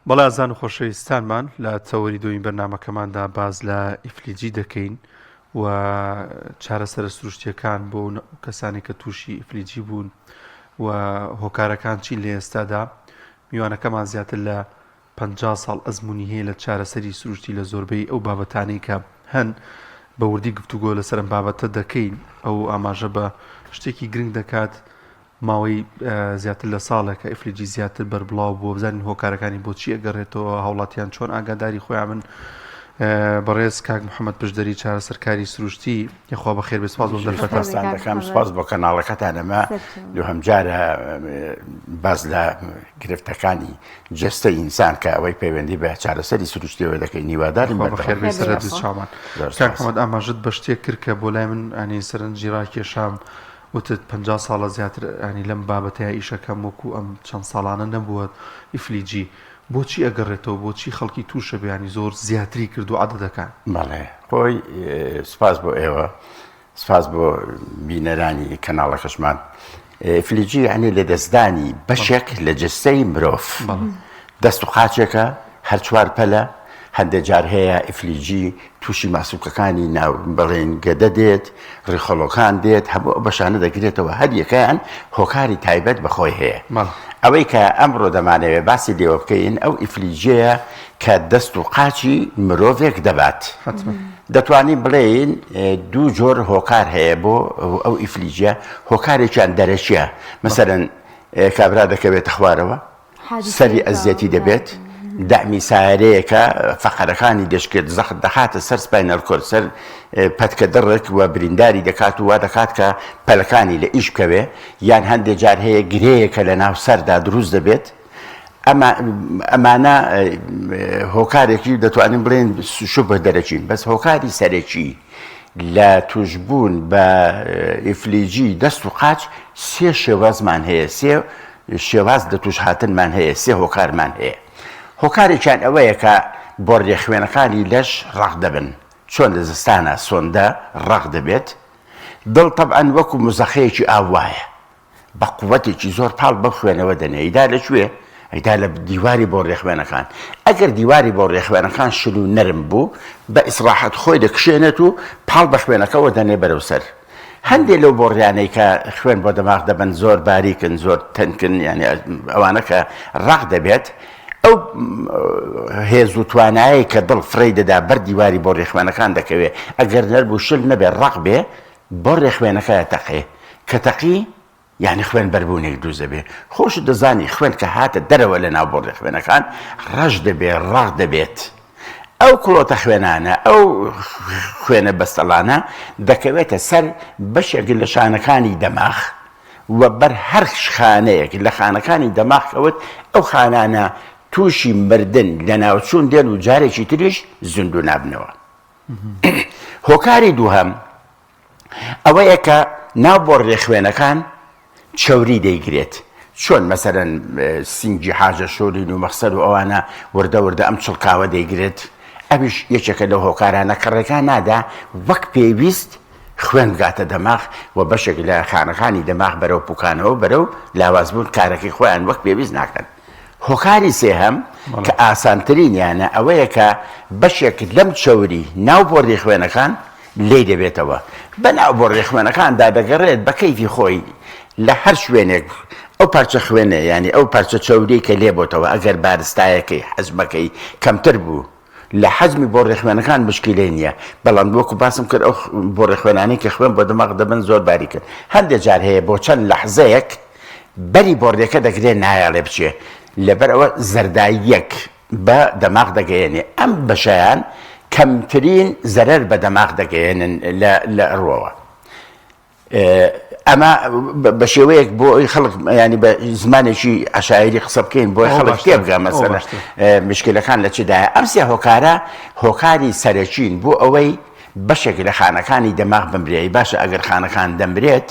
بەڵێ ئازان و خۆشەویستانمان لە تەوەری دووەمین بەرنامەکەماندا باس لە ئیفلیجی دەکەین و چارەسەرە سروشتیەکان بۆ کەسانی کە تووشی ئیفلیجی بوون و هۆکارەکان چین لە ئێستادا میوانەکەمان زیاتر لە 50 ساڵ ئەزمموی هەیە لە چارەسەری سروشتی لە زۆربەی ئەو بابەتانەی کە هەن بە وردی گفتوگۆ لەسەر ئەم بابەتە دەکەین ئەو ئاماژە بە شتێکی گرنگ دەکات ماوەی زیاتر لە ساڵێکە ئیفلیجی زیاتر بەربڵاو بووە بزانین هۆکارەکانی بۆچی ئەگەڕێتەوە هاوڵاتیان چۆن ئاگاداری خۆیان بن بەڕێز کاک محەممەد پشدەری چارەسەرکاری سروشتی یخوا بەخێر بێ سپاس بۆ دەرفەتان دەکەم سپاس بۆ کەناڵەکەتان ئەمە دووهەم جارە باس لە گرفتەکانی جەستە ئینسان کە ئەوەی پەیوەندی بە چارەسەری سروشتیەوە دەکەین هیوادارین بەخێر بێ سەر چاوان کاک محەممەد ئاماژت بە شتێک کرد کە بۆ لای من ئەنی سەرنجی ڕاکێشام وتت 50 ساڵە زیاتر ینی لەم بابەتەیە ئیشەکەم وەکو ئەم چەند ساڵانە نەبووە ئیفلیجی بۆچی ئەگەڕێتەوە بۆچی خەڵکی تووشە بیانی زۆر زیاتری کردو عەدەدەکان. بەڵێ خۆی سپاس بۆ ئێوە سپاس بۆ بینەرانی کەناڵەکەشمان ئیفلیجی یعنی لەدەستدانی بەشێک لە جەستەی مرۆڤ دەست و قاچێکە هەر چوار پەلە هەندێک جار هەیە ئیفلیجی تووشی ماسولکەکانی ناو بڵێن گەدە دێت ڕیخۆڵۆکان دێت هەموو ئەو بەشانە دەگرێتەوە هەر یەکەیان هۆکاری تایبەت بە خۆی هەیە ئەوەی کە ئەمڕۆ دەمانەوێت باسی لێوە بکەین ئەو ئیفلیجیەیە کە دەست و قاچی مرۆڤێک دەبات دەتوانین بڵێین دوو جۆر هۆکار هەیە بۆ ئەو ئیفلیجیە هۆکارێکیان دەرەکیە مەسەرەن کابرا دەکەوێتە خوارەوە سەری ئەزیەتی دەبێت، دەعمی سایەرەیەکە فەقەرەکانی دەشکێت، زەخت دەخاتە سەر spinal cord، سەر پەتکە دڕک و برینداری دەکات و وا دەکات کە پەلەکانی لە ئیش بکەوێ، یان هەندێ جار هەیە گرێیەکە لە ناو سەردا دروست دەبێت، ئەمە ئەمانە هۆکارێکی دەتوانین بڵێن شوبه دەرەکین، بەس هۆکاری سەرەکی لە توشبوون بە ئیفلیجی دەست و قاچ سێ شێوازمان هەیە، سێ شێواز لە تووشهاتنمان هەیە، سێ هۆکارمان هەیە. هۆکارێکیان ئەوەیە کە بۆڕیە خوێنەکانی لەش ڕەق دەبن، چۆن لە زستانا سۆندە ڕەق دەبێت، دڵ تەبعەن وەکو مزەخەیەکی ئاو وایە، بە قوەتێکی زۆر پاڵ بەو خوێنەوە دەنێ، ئەیدا لە کوێ؟ ئەیدا لە دیواری بۆڕیە خوێنەکان. ئەگەر دیواری بۆڕیە خوێنەکان شل و نەرم بوو، بە ئیسڕاحەت خۆی دەکشێنێت و پاڵ بە خوێنەکەوە دەنێ بەرەو سەر. هەندێ لەو بۆڕیانەی کە خوێن بۆ دەماغ دەبەن زۆر باریکن زۆر تەنکن یعنی ئەوانە کە ڕەق دەبێت ئەو هێز و توانایەی کە دڵ فڕێی دەدا بەر دیواری بۆڕی خوێنەکان دەکەوێ ئەگەر نەربوو شل نەبێ ڕەق بێ بۆڕی خوێنەکە تەقێ کە تەقی یانی خوێن بەربوونێک دروست دەبێ خۆشت دەزانی خوێن کە هاتە دەرەوە لە ناو بۆڕی خوێنەکان ڕەش دەبێ ڕەق دەبێت ئەو کڵۆتە خوێنانە ئەو خوێنە بەستەڵانە دەکەوێتە سەر بەشێک لە شانەکانی دەماخ و بەر هەر خانەیەک لە خانەکانی دەماخ کەوت ئەو خانانە تووشی مردن لەناوچوون دێن و جارێکی تریش زیندوو نابنەوە هۆکاری دووهەم ئەوەیە کە ناو بۆڕیە خوێنەکان چەوری دەیگرێت چۆن مەسەرەن سینگی حاجە شۆرین و مەخسەر و ئەوانە وردە وردە ئەم چڵکاوە دەیگرێت ئەویش یەکێکە لەو هۆکارانە کە ڕێگا نادا وەک پێویست خوێن بگاتە دەماغ و بەشێک لە خانەکانی دەماغ بەرەو پوکانەوە بەرەو لاوازبوون کارەکەی خۆیان وەک پێویست ناکەن هۆکاری سێهەم کە ئاسانترینیانە ئەوەیە کە بەشێک لەم چەوری ناو بۆڕی خوێنەکان لێی دەبێتەوە بە ناو بۆڕی خوێنەکاندا دەگەڕێت بە کەیفی خۆی لە هەر شوێنێک ئەو پارچە خوێنە یانی ئەو پارچە چەوریەی کە لێ بۆتەوە ئەگەر بارستایەکەی حەجمەکەی کەمتر بوو لە حەجمی بۆڕی خوێنەکان مشکیلەی نییە بەڵام وەکو باسم کرد ئەو بۆڕی خوێنانەی کە خوێن بۆ دەماغ دەبن زۆر باریکن هەندێک جار هەیە بۆ چەند لەحزەیەک بەری بۆڕیەکە دەگرێ نایەڵێ بچێ لەبەر ئەوە زەرداییەک بە دەماغ دەگەیەنێ ئەم بەشەیان کەمترین زەرەر بە دەماغ دەگەیەنن لە ڕوەوە ئەمە بە شێوەیەک بۆ ئەوی خەڵک ینی بە زمانێکی عشاعری قسە بکەین بۆی خەڵک تێ بگا مەسەلە مشکلەکان لە چدایە ئەم سێ هۆکارە هۆکاری سەرەکین بۆ ئەوەی بەشێک لە خانەکانی دەماغ بمرێ باشە ئەگەر خانەکان دەمرێت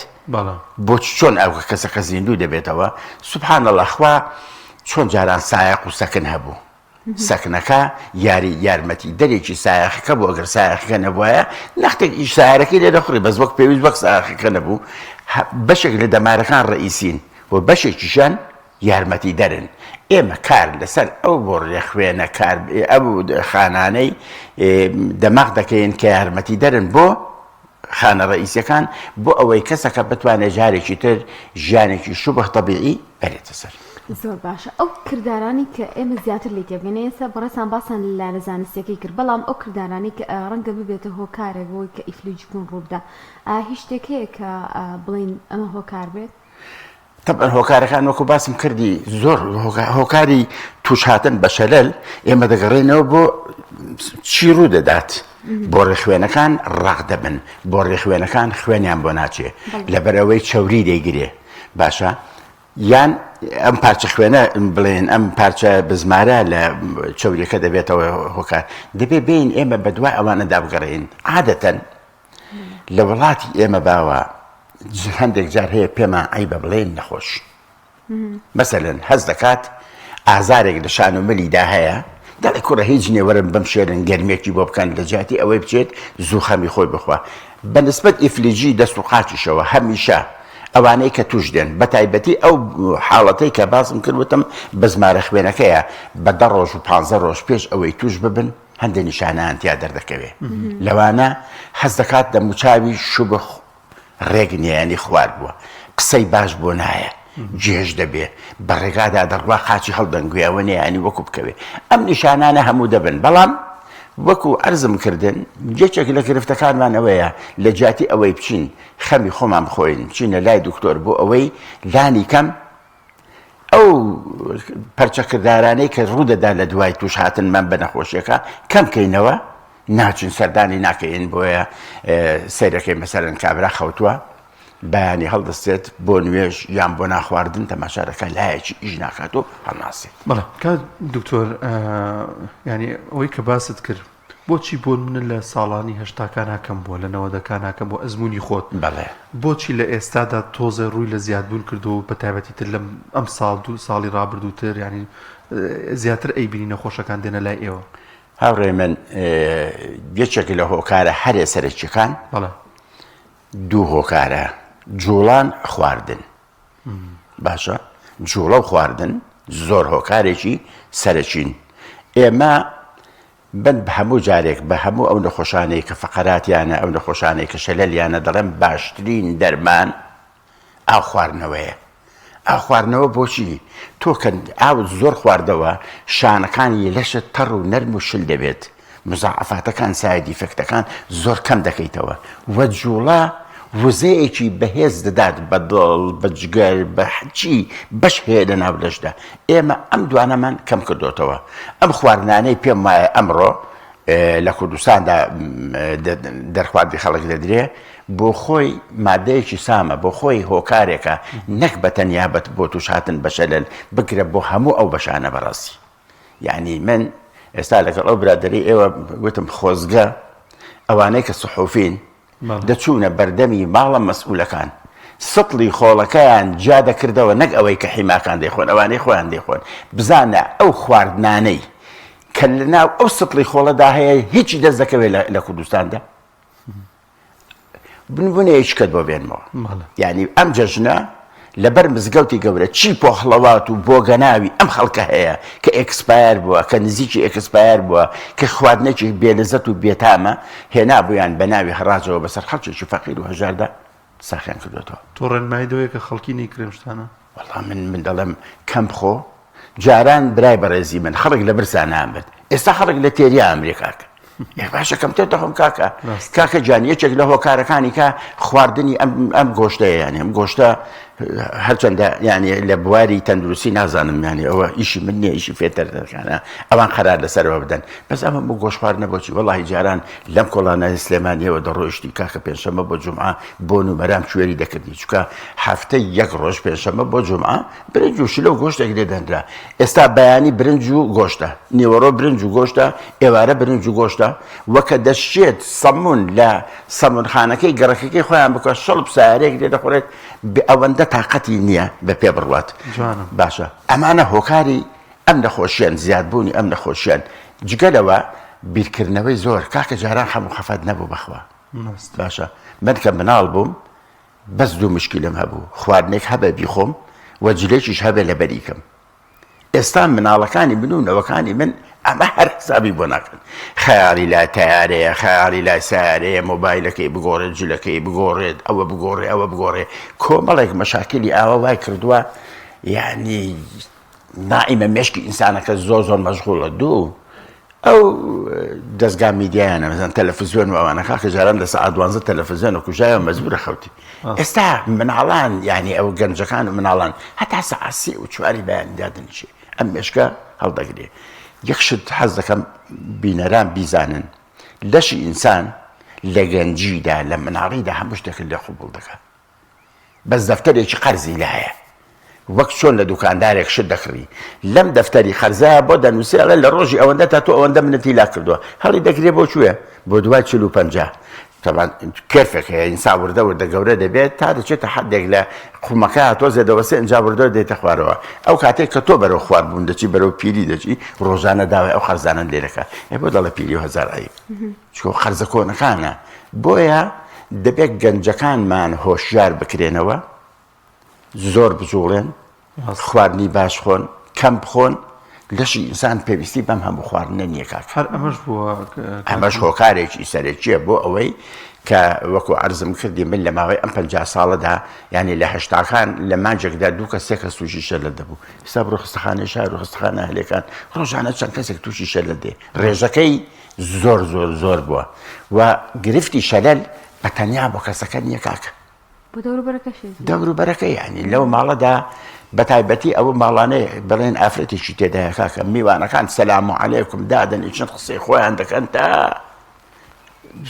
بۆ چۆن ئەو کەسەکە زیندوو دەبێتەوە سبحان الله خوا چۆن جاران سایەق و سەکن هەبوو سەکنەکە یاری یارمەتی دەرێکی سایەخەکە بوو ئەگەر سایەخەکە نەبوایە نەختێک ئیش سایەرەکەی لێ دەخوڕی بەس وەک پێویست وەک سایەخەکە نەبوو بەشێک لە دەمارەکان ڕئیسین و بەشێکیشیان. یارمەتیدەرن. ئێمە کار لەسەر ئەو بۆڕیە خوێنە کار ئەو خانانەی دەماغ دەکەین کە یارمەتیدەرن بۆ خانە ڕەئیسیەکان بۆ ئەوەی کەسەکە بتوانێت جارێکی تر ژیانێکی شوبه تەبیعی بەرێتە سەر. زۆر باشە ئەو کردارانەی کە ئێمە زیاتر لێی تێبگەین ئێستا بەڕێزتان باسان لە لایەنە زانستیەکەی کرد بەڵام ئەو کردارانەی کە ڕەنگە ببێتە هۆکارێک بۆی کە ئیفلیج بوون ڕووبدا ئایا هیچ شتێک هەیە کە بڵێین ئەمە هۆکار بێت؟ تەبعەن هۆکارەکان وەکو باسم کردی زۆر هۆکاری تووشهاتن بە شەلەل ئێمە دەگەڕێنەوە بۆ چی ڕوو دەدات بۆڕی خوێنەکان ڕاق دەبن بۆڕی خوێنەکان خوێنیان بۆ ناچێ لەبەرەوەی چەوری دەیگرێ باشە یان ئەم پارچە خوێنە بڵێن ئەم پارچە بزمارە لە چەوریەکە دەبێتەوە هۆکار دەبێ بین ئێمە بەدوای ئەوانە دابگەڕێین عادەتەن لە وڵاتی ئێمە باوە هەندێک جار هەیە پێمان عەیبە بڵێین نەخۆش مەسەلەن هەست دەکات ئازارێک لە شان و ملیدا هەیە دەڵێ کوڕە هیچ نییە وەرن بم شێرن گەرمێکی بۆ بکەن لە جیاتی ئەوەی بچێت زوو خەمی خۆی بخوا بە نسبەت ئیفلیجی دەست و قاچیشەوە هەمیشە ئەوانەی کە توش دێن بە تایبەتی ئەو حاڵەتەی کە باسم کرد وتم بزمارە خوێنەکەیە بە دە ڕۆژ و پانزە ڕۆژ پێش ئەوەی توش ببن هەندێ نیشانەیان تیا دەردەکەوێ لەوانە حەز دەکات دەموچاوی شوبخ ڕێک نییە یانی خوار بووە قسەی باش بۆ نایە جێژ دەبێ بە ڕێگادا دەڕوا قاچی هەڵدەنگوێ ئەوە نییە ینی وەکو بکەوێ ئەم نیشانانە هەموو دەبن بەڵام وەکو عەرزم کردن یەکێک لە گرفتەکانمان ئەوەیە لە جیاتی ئەوەی بچین خەمی خۆمان بخۆین بچینە لای دکتۆر بۆ ئەوەی لانی کەم ئەو پەرچەکردارانەی کە ڕوودەدا لە دوای تووشهاتنمان بە نەخۆشیەکە کەم کەینەوە ناچین سەردانی ناکەین بۆیە سەیرەکەی مەسەرەن کابرا خەوتووە بەیانی هەڵدەستێت بۆ نوێژ یان بۆ ناخواردن تەماشا دەکات لایەکی ئیش ناکات و هەڵناسێت. بەڵێ کاک دکتۆر یانی ئەوەی کە باست کرد بۆچی بۆ نمونە لە ساڵانی هەشتاکانا کەم بووە لە نەوەدەکانا کەم بووە ئەزموونی خۆت بەڵێ. بۆچی لە ئێستادا تۆزێ ڕووی لە زیادبوون کردووە و بە تایبەتی تر لەم ئەم ساڵ دوو ساڵی ڕابردووتر یانی زیاتر ئەیبینی نەخۆشەکان دێنە لای ئێوە؟ هاوڕێ من یەکێک لە هۆکارە هەرێ سەرەکیەکان بەڵێ. دوو هۆکارە جوڵان خواردن باشە جوڵە و خواردن زۆر هۆکارێکی سەرەکین ئێمە من بە هەموو جارێک بە هەموو ئەو نەخۆشانەی کە فەقەراتیانە ئەو نەخۆشانەی کە شەلەلیانە دەڵێم باشترین دەرمان ئاو خواردنەوەیە. ئاو خواردنەوە بۆچی؟ تۆ کە ئاوت زۆر خواردەوە شانەکانی لەشت تەڕ و نەرم و شل دەبێت، مزاعەفاتەکان side effect ەکان زۆر کەم دەکەیتەوە و جوڵە وزەیەکی بەهێز دەدات بە دڵ، بە جگەر، بە هەرچی بەش هەیە لە ناو لەشدا. ئێمە ئەم دوانەمان کەم کردۆتەوە. ئەم خواردنانەی پێم وایە ئەمڕۆ لە کوردستاندا دەرخواردی خەڵک دەدرێ بۆ خۆی مادەیەکی سامە بۆ خۆی هۆکارێکە نەک بە تەنیا بەت بۆ تووشهاتن بە شەلەل بگرە بۆ هەموو ئەو بەشانە بەڕاستی یعنی من ئێستا لەگەڵ ئەو برادری ئێوە گوتم خۆزگە ئەوانەی کە سحوفین دەچوونە بەردەمی ماڵە مەسئولەکان سطڵی خۆڵەکەیان جیا دەکردەوە نەک ئەوەی کە حیماکان دەیخۆن ئەوانەی خۆیان دەیخۆن بزانە ئەو خواردنانەی کە لەناو ئەو سطڵی خۆڵەدا هەیە هیچی دەست دەکەوێت لە کوردستاندا بنبوونەیەکی کەت بۆ بێنمەوە یعنی ئەم جەژنە لەبەر مزگەوتی گەورە چی پۆخڵەوات و بۆگەناوی ئەم خەڵکە هەیە کە expire بووە کە نزیکی expire بووە کە خواردنێکی بێلەزەت و بێتامە هێنابوویان بە ناوی هەڕاجەوە بەسەر خەڵکێکی فەقیر و هەژاردا ساخیان کردوێتەوە. تۆ ڕێنمایی دەوەیە کە خەڵکی نەیکرێم شتانە؟ وەڵا من من دەڵێم کەم بخۆ جاران برای بەڕێزی من خەڵک لە برسا نامرد ئێستا خەڵک لە تێریا ئەمرێ کاکە باشە کەمتر دەخۆم کاکە کاکە جان یەکێک لە هۆکارەکانی کە خواردنی ئەم ئەم گۆشتەیە یانی ئەم گۆشتە هەرچەندە یانی لە بواری تەندروستی نازانم یانی ئەوە ئیشی من نییە ئیشی فێتەرەکانە ئەوان قەرار لەسەرەوە بدەن بەس ئەمە بۆ گۆشت خواردنە بۆچی وەڵاهی جاران لەم کۆڵانە سلێمانیەوە دەڕۆیشتی کاکە پێنجشەممە بۆ جومعە بۆن و مەرام کوێری دەکردی چونکە هەفتەی یەک ڕۆژ پێنجشەممە بۆ جومعە برنج و شلە و گۆشتێک لێ دەنرا ئێستا بەیانی برنج و گۆشتە نیوەڕۆ برنج و گۆشتە ئێوارە برنج و گۆشتە وەکە دەشێت سەمون لە سەمونخانەکەی گەڕەکەکەی خۆیان بکە شەڵپ سارێک لێ دەخورێت ئەوەندە تااقەتی نییە بە پێ بڕوات باشە ئەمانە هۆکاری ئەم نەخۆشیەن زیادبوونی ئەم نەخۆشیەن جگە لەوە بیرکردنەوەی زۆر کاکە جاران خەم و خەفەت نەبوو بەخوا باشە من کە مناڵ بووم بەس دوو مشکلم هەبوو خواردنێک هەبێ بیخۆم. و جلێکیش هەبێ لەبەری کەم. ئێستا مناڵەکانی من و نەوەکانی من ئەمە هەر حسابی بۆ ناکەن. خەیاڵی لای تەیارەیە، خەیاڵی لای سەیارەیە، مۆبایلەکەی بگۆڕێت، جلەکەی بگۆڕێت، ئەوە بگۆڕێ، ئەوە بگۆڕێ. کۆمەڵێک مەشاکیلی ئاوا وای کردووە یعنی دائیمە مێشکی ئینسانەکە زۆر زۆر مەشغوڵە. دوو ئەو دەزگا میدیایانە مەزان تەلەفزیۆن و ئەوانە کاکە جاران لە سەعات دوانزە تەلەفزیۆن و کوژایەوە مەجبورە خەوتی ئێستا مناڵان یعنی ئەو گەنجەکان و مناڵان هەتا سەعات سێ و چواری بەیانی دادەنیشێ ئەم مێشکە هەڵدەگرێ یەک شت حەز دەکەم بینەران بیزانن لەشی ئینسان لە گەنجیدا لە مناڵیدا هەموو شتێکت لێ قوبوڵ دەکات بەس دەفتەرێکی قەرزی لایە وەک چۆن لە دوکاندارێک شت دەکڕی لەم دەفتەری قەرزە بۆ دەنووسێ ئەڵێ لە ڕۆژی ئەوەندە تا تۆ ئەوەندە منەتی لا کردووە هەڵی دەگرێ بۆ کوێ بۆ دوای چل و پەنجا تەبان کێرفێک هەیە ئینسان وردە وردە گەورە دەبێت تا دەچێتە حدێک لە قومەکە تۆزێ دەوەسێ ئینجا وردە دێتە خوارەوە ئەو کاتێک کە تۆ بەرەو خوار بوون دەچی بەرەو پیری دەچی ڕۆژانە داوای ئەو قەرزانە لێ دەکا ئێ بۆ دەڵێ پیری و هەزار عەیب چونکە قەرزە کۆنەکانە بۆیە دەبێت گەنجەکانمان هۆشیار بکرێنەوە زۆر بجوڵێن خواردنی باش خۆن کەم بخۆن لەشی ئینسان پێویستی بەم هەموو خواردنە نییە کاک هەر ئەمەش بووە ئەمەش هۆکارێکی سەرەکیە بۆ ئەوەی کە وەکو عەرزم کردی من لە ماوەی ئەم 50 ساڵەدا یعنی لە هەشتاکان لە مانجێکدا دوو کەس سێ کەس تووشی شەلەل دەبوو ئێستا بڕۆ خستەخانەی شار و خستەخانە ئەهلیەکان ڕۆژانە چەند کەسێک تووشی شەلەل دێ ڕێژەکەی زۆر زۆر زۆر بووە و گرفتی شەلەل بە تەنیا بۆ کەسەکە نییە کاکە بۆ دەوروبەرەکەشی دەوروبەرەکە یعنی لەو ماڵەدا بە تایبەتی ئەوە ماڵانەی بڵێن ئافرەتێکی تێدایە کاکە میوانەکان سەلام و عەلەیکم دادەنیشن قسەی خۆیان دەکەن تا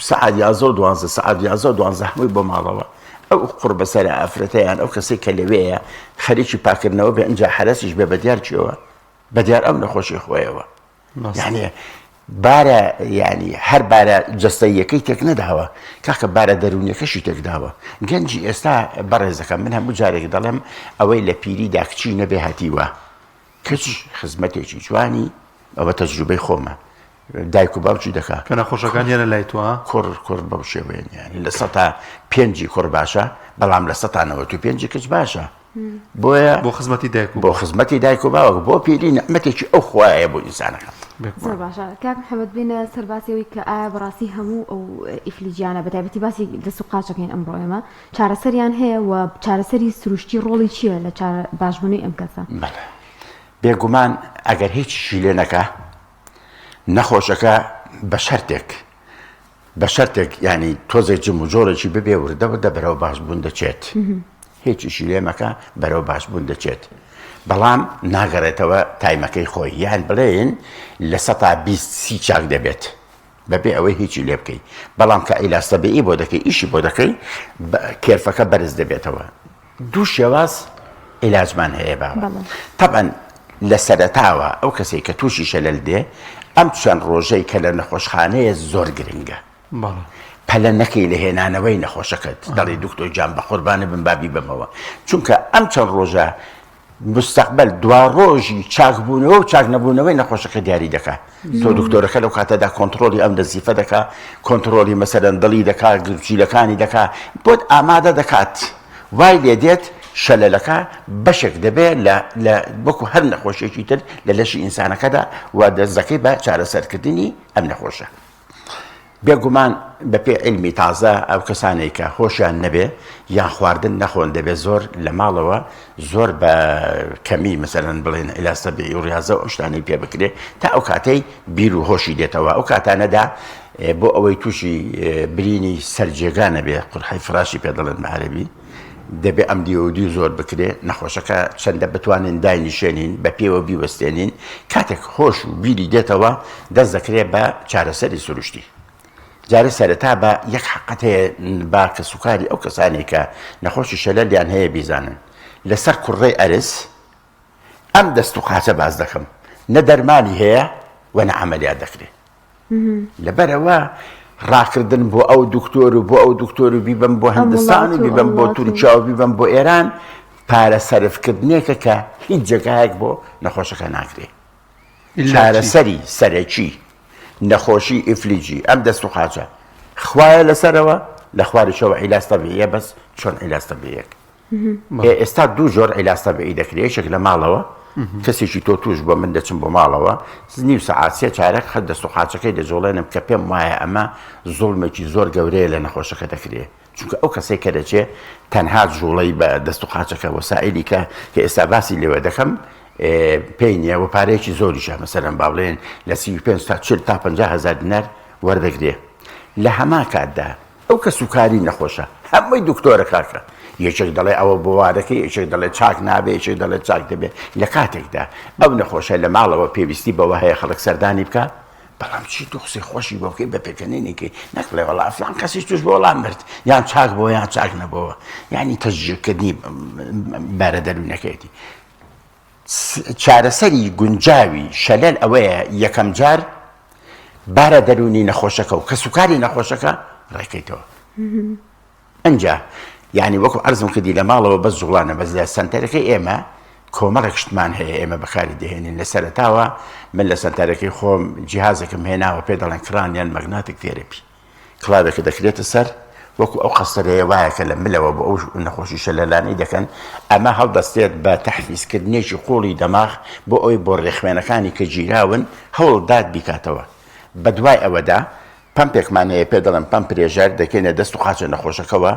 سەعات یازدە و دوانزە سەعات یازدە و دوانزە هەمووی بۆ ماڵەوە ئەو قوڕ بەسەر ئافرەتەیان ئەو کەسێک کە لەوێیە خەریکی پاکردنەوە بێ ئینجا حەرەسیش بێ بە دیار چیەوە بە دیار ئەو نەخۆشی خۆیەوە یعنی بارە یعنی هەر بارە جەستەییەکەی تێک نەداوە کاکە بارە دەروونیەکەشی تێکداوە گەنجی ئێستا بەڕێزەکە من هەموو جارێک دەڵێم ئەوەی لە پیریدا کچی نەبێ هەتیوە کچ خزمەتێکی جوانی ئەوە تەجروبەی خۆمە دایک و باوکی دەکا کە نەخۆشەکان یەنە لای تۆ کوڕ کوڕ بەو شێوەیە یعنی لە سەتا پێنجی کوڕ باشە بەڵام لە سەتا نەوەت و پێنجی کچ باشە بۆیە بۆ خزمەتی دایک و بۆ خزمەتی دایک و باوک بۆ پیری نعمەتێکی ئەو خوایە بۆ ئینسانەکان. زۆر باشە کاک محەممەد بینە سەر باسی ئەوەی کە ئایا بەڕاستی هەموو ئەو ئیفلیجیانە بە تایبەتی باسی دەست و قاچەکەین ئەمڕۆ ئێمە چارەسەریان هەیە و چارەسەری سروشتی ڕۆڵی چییە لە باشبوونی ئەم کەسە؟ بەڵێ بێگومان ئەگەر هیچیشی لێ نەکا نەخۆشەکە بە شەرتێک بە شەرتێک یانی تۆزێک جموجۆڵێکی ببێ وردە وردە بەرەو باشبوون دەچێت هیچیشی لێ مەکە بەرەو باشبوون دەچێت بەڵام ناگەڕێتەوە تایمەکەی خۆی یان بڵێن لە سەتا 20 سی چاک دەبێت بەبێ ئەوەی هیچی لێ بکەی بەڵام کە عیلاج تەبیعی بۆ دەکەی ئیشی بۆ دەکەی کێرفەکە بەرز دەبێتەوە دوو شێواز عیلاجمان هەیە باوە تەبعەن لە سەرەتاوە ئەو کەسێک کە تووشی شەلەل دێ ئەم چەند ڕۆژەی کە لە نەخۆشخانەیە زۆر گرنگە پەلە نەکەی لە هێنانەوەی نەخۆشەکەت دەڵێ دکتۆر گیان بە قوربانە بم بابی بمەوە چونکە ئەم چەند ڕۆژە مستەقبەل دواڕۆژی چاکبوونەوە و چاکنەبوونەوەی نەخۆشەکە دیاری دەکا تۆ دکتۆرەکە لەو کاتەدا کۆنتڕۆڵی ئەم نەزیفە دەکا کۆنتڕۆڵی مەسەلەن دڵی دەکا گورچیلەکانی دەکا بۆت ئامادە دەکات وای لێ دێت شەلەلەکە بەشێک دەبێت لە لە وەکو هەر نەخۆشیێکی تر لە لەشی ئینسانەکەدا و دەستەکەی بە چارەسەرکردنی ئەم نەخۆشە بێگومان بەپێی عیلمی تازە ئەو کەسانەی کە هۆشیان نەبێ یان خواردن نەخۆن دەبێ زۆر لە ماڵەوە زۆر بە کەمی مەسەلەن بڵێن عیلاج تەبیعی و ڕیازە و ئەو شتانەی پێ بکرێ تا ئەو کاتەی بیر و هۆشی دێتەوە ئەو کاتانەدا بۆ ئەوەی تووشی برینی سەرجێگا نەبێ قورحەی فراشی پێ دەڵێن بە عەرەبی دەبێ ئەم دیو و دیو زۆر بکرێ نەخۆشەکە چەندە بتوانین داینیشێنین بە پێوە بیوەستێنین کاتێک هۆش و بیری دێتەوە دەست دەکرێ بە چارەسەری سروشتی جارێ سەرەتا بە یەک حەقەت هەیە با کەسوکاری ئەو کەسانێک کە نەخۆشی شەلەلیان هەیە بیزانن لەسەر کوڕەی ئەرز ئەم دەست و قاچە باز دەکەم نە دەرمانی هەیە و نە عەمەلیات دەکرێ لەبەرئەوە ڕاکردن بۆ ئەو دکتۆر و بۆ ئەو دکتۆر و بیبەم بۆ هندستان و بیبەم بۆ تورکیا و بیبەم بۆ ئێران پارە سەرفکردنێکە کە هیچ جێگایەک بۆ نەخۆشەکە ناکرێ چارەسەری سەرەکی نەخۆشی ئیفلیجی ئەم دەست و قاچە خوایە لەسەرەوە لە خواریشەوە عیلاج تەبیعیە بەس چۆن عیلاج تەبیعیەک؟ ئێستا دوو جۆر عیلاج تەبیعی دەکرێت یەکێک لە ماڵەوە کەسێکی تۆ توش بۆ من دەچم بۆ ماڵەوە نیو سەعات سێ چارەک خەت دەست و قاچەکەی دەجوڵێنم کە پێم وایە ئەمە زوڵمێکی زۆر گەورەیە لە نەخۆشەکە دەکرێت چونکە ئەو کەسێک کە دەچێ تەنها جوڵەی بە دەست و قاچەکە وەسائلی کە کە ئێستا باسی لێوە دەکەم پێی نییە و پارەیەکی زۆریشە مەسەرەن با بڵێن لە 35 تا 40 تا 50 هزار دینار وەردەگرێ لە هەمان کاتدا ئەو کەسوکاری نەخۆشە هەمووی دکتۆرە کاکە یەکێک دەڵێ ئەوە بۆ وا دەکەی یەکێک دەڵێ چاک نابێ یەکێک دەڵێ چاک دەبێ لە کاتێکدا ئەو نەخۆشە لە ماڵەوە پێویستی بەوە هەیە خەڵک سەردانی بکە بەڵام چی تۆ قسەی خۆشی بۆ بکەی بە پێکەنینێکی نەک بڵێ وەڵا فلان کەسیش توش بۆ وەڵام مرد یان چاک بۆ یان چاک نەبەوە یعنی تەجیکردنی بارە دەروونەکەیەتی چارەسەری گونجاوی شەلەل ئەوەیە یەکەم جار بارە دەروونی نەخۆشەکە و کەسوکاری نەخۆشەکە ڕێکەیتەوە ئەجا یعنی وەکو عەرزم کردی لە ماڵەوە بەس جوڵانە بەس لە سەنتەرەکەی ئێمە کۆمەڵێک شتمان هەیە ئێمە بەکاری دەهێنین لە سەرەتاوە من لە سەنتەرەکەی خۆم جیهازێکم هێناوە پێ دەڵێن cranial magnetic therapy کڵاوێکە دەکرێتە سەر وەکو ئەو قەستەرەیە وایە کە لە ملەوە بۆ ئەو نەخۆشی شەلەلانەی دەکەن، ئەمە هەڵدەستێت بە تەحفیزکردنێکی قوڵی دەماغ بۆ ئەوەی بۆڕیە خوێنەکانی کە گیراون هەوڵدات بیکاتەوە. بەدوای ئەوەدا پەمپێکمان هەیە پێ دەڵێن پەمپ پرێژەر دەکەینە دەست و قاچە نەخۆشەکەوە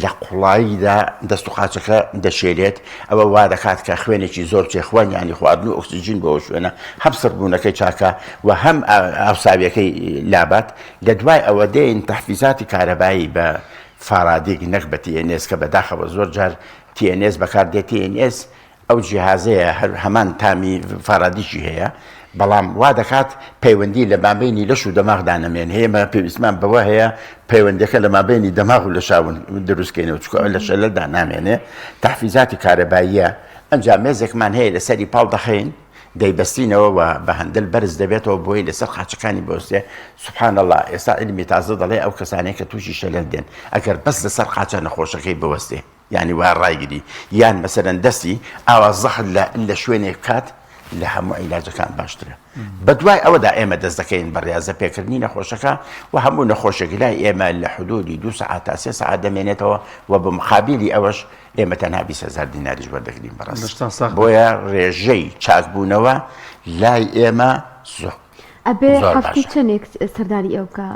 لە قوڵاییدا دەست و قاچەکە دەشێلێت، ئەوە وا دەکات کە خوێنێکی زۆر بچێت، خوێن یانی خواردن و ئۆکسجین بۆ ئەو شوێنە، هەم سڕبوونەکەی چاکە و هەم ئاوساوییەکەی لابات. لە دوای ئەوە دێین تەحفیزاتی کارەبایی بە فارادیک نەک بە TNS کە بەداخەوە زۆر جار TNS بەکار دێت، TNS ئەو جیهازەیە هەر هەمان تامی فارادیکی هەیە، بەڵام وا دەکات پەیوەندی لە مابەینی لەش و دەماغدا نەمێنێ، ئێمە پێویستمان بەوە هەیە پەیوەندیەکە لە مابەینی دەماغ و لەشا دروست کەینەوە، چونکە ئەوە لە شەلەلدا نامێنێ، تەحفیزاتی کارەباییە، ئەنجا مێزێکمان هەیە لەسەری پاڵ دەخەین دەیبەستینەوە و بە هەندل بەرز دەبێتەوە بۆی لەسەر قاچەکانی بۆستێ، سبحان اللە ئێستا عیلمی تازە دەڵێ ئەو کەسانەی کە تووشی شەلەل دێن ئەگەر بەس لەسەر قاچە نەخۆشەکەی بوەستێ، یانی وا ڕایگری یان مەسەلەن دەستی ئاوا زەخت لە لە شوێنێک بکات لە هەموو عیلاجەکان باشترە بە دوای ئەوەدا ئێمە دەست دەکەین بە ڕاضە پێکردنی نەخۆشەکە و هەموو نەخۆشێک لای ئێمە لە حدودی دو سەعات تا سێ سەعات دەمێنێتەوە و بە مقابلی ئەوەش ئێمە تەنها 20 هەزار دیناریش وەردەگرین بەڕاست لەشتان ساغ بێت. بۆیە ڕێژەی چاکبوونەوە لای ئێمە زۆر ئەبێ زۆر هەفتەی باشە. چەنێک سەردانی ئێوە بکا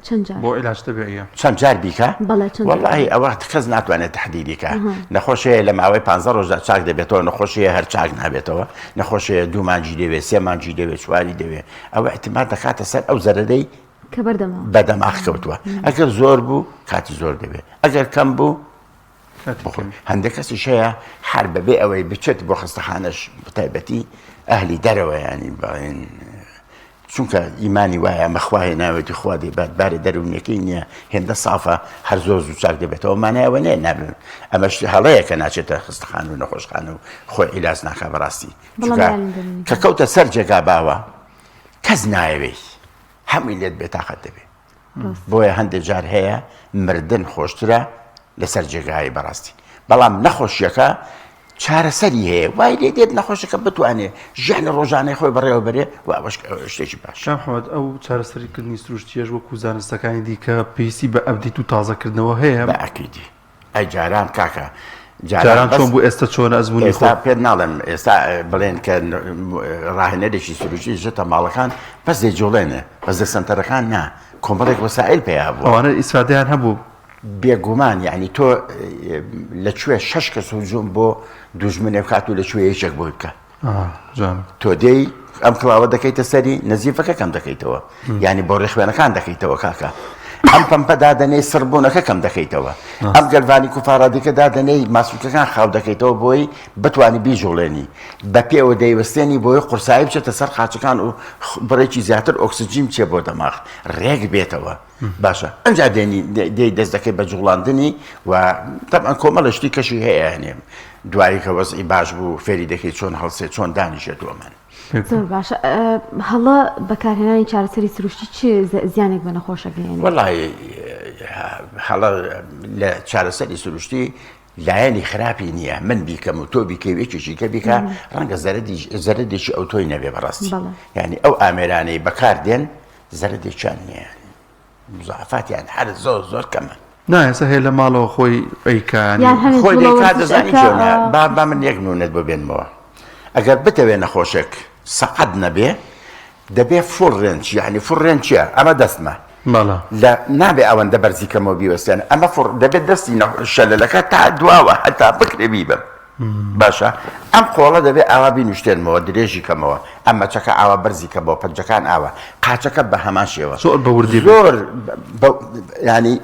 چەند جار؟ بۆ عیلاج تەبیعیە. چەند جار بیکا؟ بەڵێ چەند جار؟ وەڵاهی ئەوە کەس ناتوانێت تەحدیدی کا. نەخۆش هەیە لە ماوەی پانزە ڕۆژدا چاک دەبێتەوە، نەخۆش هەیە هەر چاک نابێتەوە، نەخۆش هەیە دوو مانگی دەوێ، سێ مانگی دەوێ، چواری دەوێ. ئەوە ئیعتیماد دەکاتە سەر ئەو زەرەرەی کە بەردەماغ بە دەماغ کەوتووە. ئەگەر زۆر بوو کاتی زۆر دەوێ، ئەگەر کەم بوو هەندێک کەسیش هەیە هەر بەبێ ئەوەی بچێت بۆ خەستەخانەش بەتایبەتی ئەهلی دەرەوە ینی بڵێن چونکە ئیمانی وایە مەخوا هێناوێتی خوا دەیبات بارە دەروونیەکەی نییە هێندە سافە هەر زۆر زوو چاک دەبێتەوە مانایەوە نیە نابن ئەمەش هەڵەیە کە ناچێتە خستەخان و نەخۆشخانە و خۆی عیلاج ناکا بەڕاستی چونکە کە کەوتە سەر جێگا باوە کەس نایەوێت هەمووی لێت بێتاقەت دەبێت بۆیە هەندێک جار هەیە مردن خۆشترە لەسەر جێگای بەڕاستی بەڵام نەخۆشیەکە چارەسەری هەیە وای لێ دێت نەخۆشەکە بتوانێت ژیانی ڕۆژانەی خۆی بەڕێوە بەرێ و ئەوەش شتێکی باش محمد ئەو چارەسەریکردنی سروشتیەش وەکو زانستەکانی دیکە پێویستی بە update و تازەکردنەوە هەیە بە ئەکیدی ئەی جاران کاکە جاران چۆن بوو ئێستا چۆنە ئەزموونی ئێستا پێت ناڵێم ئێستا بڵێن کە ڕاهێنەرێکی سروشتی ژێتە ماڵەکان بەس دەیجوڵێنێ بەس لە سەنتەرەکان نا کۆمەڵێک وەسائل پەیا بوو ئەوانە ئیسفادەیان هەبوو بێگومان یعنی تۆ لە کوێ شەش کەس هجوم بۆ دوژمنێ بکات و لە کوێ یەکێک بۆی بکە تۆ دێی ئەم کڵاوە دەکەیتە سەری نەزیفەکە کەم دەکەیتەوە یعنی بۆ ڕێخوێنەکان دەکەیتەوە کاکە ئەم پەمپە دادەنێی سڕبوونەکە کەم دەکەیتەوە ئەم galvanic و faradic ە دادەنێی ماسولکەکان خاو دەکەیتەوە بۆی بتوانی بیجوڵێنی بە پێوە دەیوەستێنی بۆی قورسایی بچێتە سەر قاچەکان و بڕێکی زیاتر ئۆکسجین بچێ بۆ دەماغ ڕێک بێتەوە باشە ئەجا دێنی دێی دەست دەکەی بە جوڵاندنی و تەبعەن کۆمەڵە شتی کەشی هەیە هەنێ دوایی کە وەزعی باش بوو فێری دەکەی چۆن هەڵسێ چۆن دانیشێت و ئەمان. زۆر باشە هەڵە بەکارهێنانی چارەسەری سروشتی چ زیانێک بە نەخۆشە گەیەنێت؟ وەڵی هەڵە لە چارەسەری سروشتی لایەنی خراپی نییە من بیکەم و تۆ بیکەی و یەکێکی کە بیکا ڕەنگە زەرەدێکی ئەوتۆی نەبێ بەڕاستی یعنی ئەو ئامێرانەی بەکار دێن زەرەدێکیان نییە مزافاتیان هەر زۆر زۆر کەمە. نا ئێستا هەیە لە ماڵەوە خۆی ئەیکا یانی یان هەنێ خۆی جوڵە دەیکا وەرزش دەزانی ئەکا چۆنە ئا. با با من یەک نمونەت بۆ بێنمەوە ئەگەر بتەوێ نەخۆشێک سەقەت نەبێ دەبێ full range یعنی full range چیە ئەمە دەستمە بەڵێ لە نابێ ئەوەندە بەرزی کەمەوە بیوەستێنە ئەمە full دەبێت دەستی شەلەلەکە تا دواوە هەتا بکرێ بیبەم باشە ئەم قۆڵە دەبێ ئاوا بینوشتێنمەوە درێژی کەمەوە ئەم مەچەکە ئاوا بەرزی کەمەوە پەنجەکان ئاوا قاچەکە بە هەمان شێوە زۆر بە وردی بێ. زۆر ینی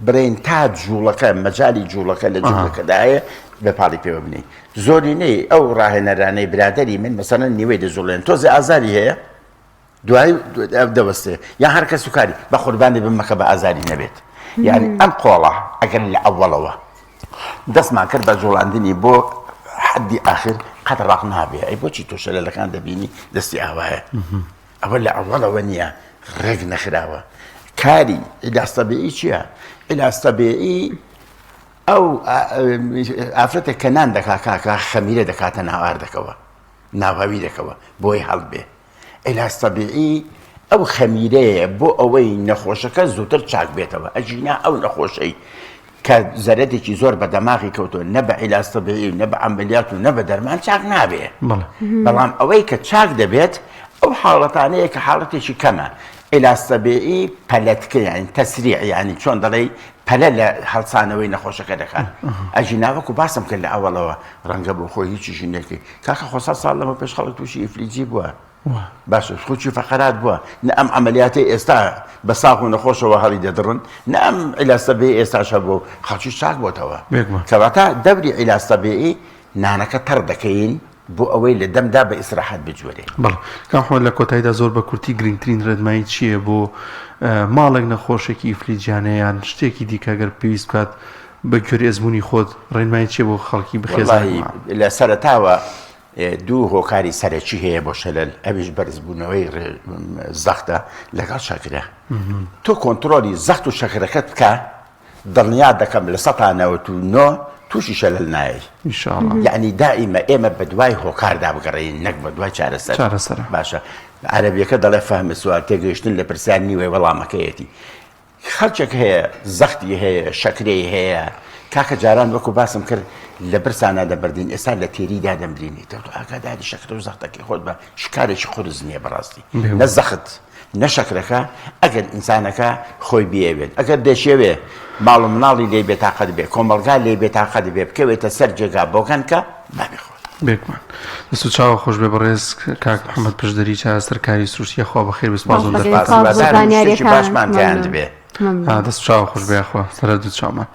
برین تا جوڵەکە مەجای جوڵەکە لە جوڵەکەدا هەیە بە پاڵی پێوە بنێی زۆرینەی ئەو ڕاهێنەرانەی برادری من مەسەلەن نیوەی دەجوڵێن تۆزێ ئازاری هەیە دوای دەوەستێ یان هەر کەس و کاری بە قوربانی بمەکە بە ئازاری نەبێت یعنی ئەم قۆڵە ئەگەر لە ئەوەڵەوە دەستمان کرد بە جوڵاندنی بۆ حەدی ئاخر قەت ڕاق نابێ ئەی بۆچی تۆ شەلەلەکان دەبینی دەستی ئاوایە ئەوە لە ئەوەڵەوە نییە ڕێک نەخراوە کاری عیلاج تەبیعی چییە؟ عیلاج تەبیعی ئەو ئافرەتێک کە نان دەکا کاکە خەمیرە دەکاتە ناو ئاردەکەوە ناو هەویرەکەوە بۆی هەڵبێ عیلاج تەبیعی ئەو خەمیرەیە بۆ ئەوەی نەخۆشەکە زووتر چاک بێتەوە ئەگینا ئەو نەخۆشەی کە زەرەدێکی زۆر بە دەماغی کەوتووە نە بە عیلاج تەبیعی و نە بە عەمەلیات و نە بە دەرمان چاک نابێ بەڵام ئەوەی کە چاک دەبێت ئەو حاڵەتانەیە کە حاڵەتێکی کەمە عیلاج تەبیعی پەلەتکە یانی تەسریع یانی چۆن دەڵێی پەلە لە هەڵسانەوەی نەخۆشەکە دەکات ئەگینا وەکو باسم کرد لە ئەوەڵەوە ڕەنگە بۆ خۆی هیچیشی نەکەی کاکە خۆ سەد ساڵ لەمە پێش خەڵک تووشی ئیفلیجی بووە باشە خوچی فەقەرات بووە نە ئەم عملیاتەی ئێستا بە ساغ و نەخۆشەوە هەڵی دەدڕن نە ئەم عیلاج تەبیعی ئێستاش هەبوو و خەڵکی چاک بۆتەوە کەواتە دەوری عیلاج تەبیعی نانەکە تەڕ دەکەین بۆ ئەوەی لە دەمدا بە ئیسراحەت بجوێرێ. بەڵێ کاک محمد لە کۆتاییدا زۆر بە کورتی گرنگترین ڕێنمایی چییە بۆ ماڵێک نەخۆشێکی ئیفلیجیانە یان شتێکی دیکە گەر پێویست بکات بە گوێرەی ئەزموونی خۆت ڕێنمایی چییە بۆ خەڵکی بخێزانی لە سەرەتاوە دوو هۆکاری سەرەکی هەیە بۆ شەلەل ئەویش بەرزبوونەوەی زەختە لەگەڵ شەکرە تۆ کۆنترۆلی زەخت و شەکرەکەت بکە دڵنیات دەکەم 99% تووشی شەلەل نایەی إن شاء الله یعنی دائیمە ئێمە بە دوای هۆکاردا بگەڕێین نەک بە دوای چارەسەر چارەسەر باشە عەرەبیەکە دەڵێ فهم سوال تێگەیشتن لە پرسیار نیوەی وەڵامەکەیەتی خەڵکێک هەیە زەختی هەیە شەکرەی هەیە کاکە جاران وەکو باسم کرد لە برسانا دەبردین ئێستا لە تێریدا دەمرینی تۆ ئاگاداری شەکرە و زەختەکەی خۆت بە شکارێکی قورس نییە بەڕاستی نە زەخت نە شەکرەکە ئەگەر ئینسانەکە خۆی بیەوێت ئەگەر دەشێوێ ماڵ و مناڵی لێ بێتاقەت بێ کۆمەڵگا لێ بێتاقەت بێ بکەوێتە سەر جێگا بۆگەن کە بابێ خۆت. بێگومان. دەست و چاوە خۆش بێ بەڕێز کاک محمد پشدەری چارەسەرکاری سروشتی یاخوا بەخێر بێ سوپاس زۆر سپاس بۆ هیوادارم شتێکی زانیاریەکانت باشمان مەمنون گەیاندبێ. مەمنون. دەست و چاوە خۆش بێ یاخوا سەر هەردوو چاومان.